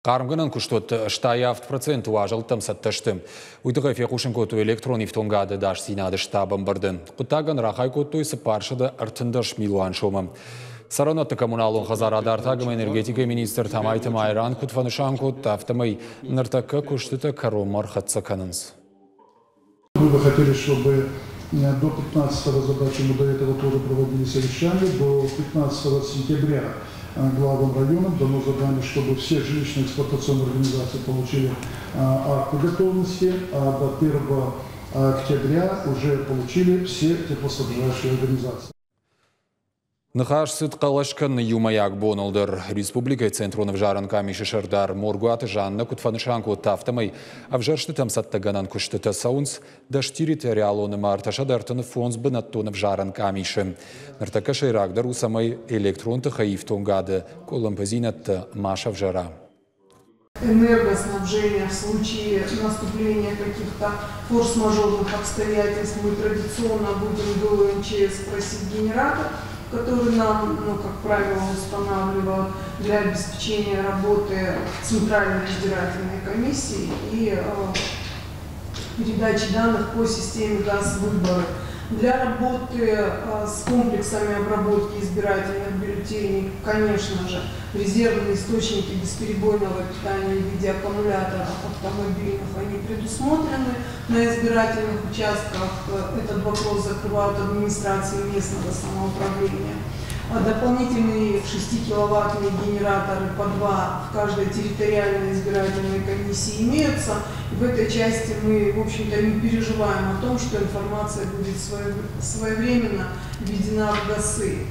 Хъармгӕнӕн куыстуӕтты 87% уазӕлттӕм цӕттӕ сты. Уый тыххӕй фехъусын кодтой электрон ифтонгады ӕдасдзинады штаб ӕмбырды. Хъуыддагӕн рахай кодтой 413 милуан сомы. Цӕрӕнуӕтты коммуналон хӕдзарады артаг ӕмӕ энергетикӕйы министр Тамайты Майран куыд фӕнысан кодта, афтӕмӕй ныртӕккӕ куыстытӕ кӕронмӕ ӕрхӕццӕ кӕнынц. Мы бы хотели, чтобы до 15 задачи, мы до этого тоже проводили совещание, до 15 сентября главам районов дано задание, чтобы все жилищно-эксплуатационные организации получили акты готовности, а до 1 октября уже получили все теплоснабжающие организации. Ныхас цыд хъӕлӕс кӕныны иумӕйаг боныл дӕр. Республикӕйы Центрон ӕвзарӕн къамисы сӕрдар Моргуаты Жаннӕ куыд фӕнысан кодта, афтӕмӕй ӕвзӕрстытӕм цӕттӕгӕнӕн куыстытӕ цӕуынц 10 территориалон ӕмӕ 335 бынӕттон ӕвзарӕн къамисы. Ныртӕккӕ сӕйрагдӕр у, цӕмӕй электрон тыхӕй ифтонгады къуылымпыдзинӕдтӕ ма сӕвзӕра. Энергоснабжение в случае наступления каких-то форс-мажорных обстоятельств мы традиционно будем до МЧС просить генератор, который нам, ну, как правило, устанавливают для обеспечения работы Центральной избирательной комиссии и передачи данных по системе газ-выборы. Для работы с комплексами обработки избирательных бюллетеней, конечно же, резервные источники бесперебойного питания в виде аккумуляторов автомобильных, они предусмотрены на избирательных участках. Этот вопрос закрывают администрации местного самоуправления. А дополнительные 6-киловаттные генераторы по два в каждой территориальной избирательной комиссии имеются. И в этой части мы, в общем-то, не переживаем о том, что информация будет своевременно введена в ГАСы.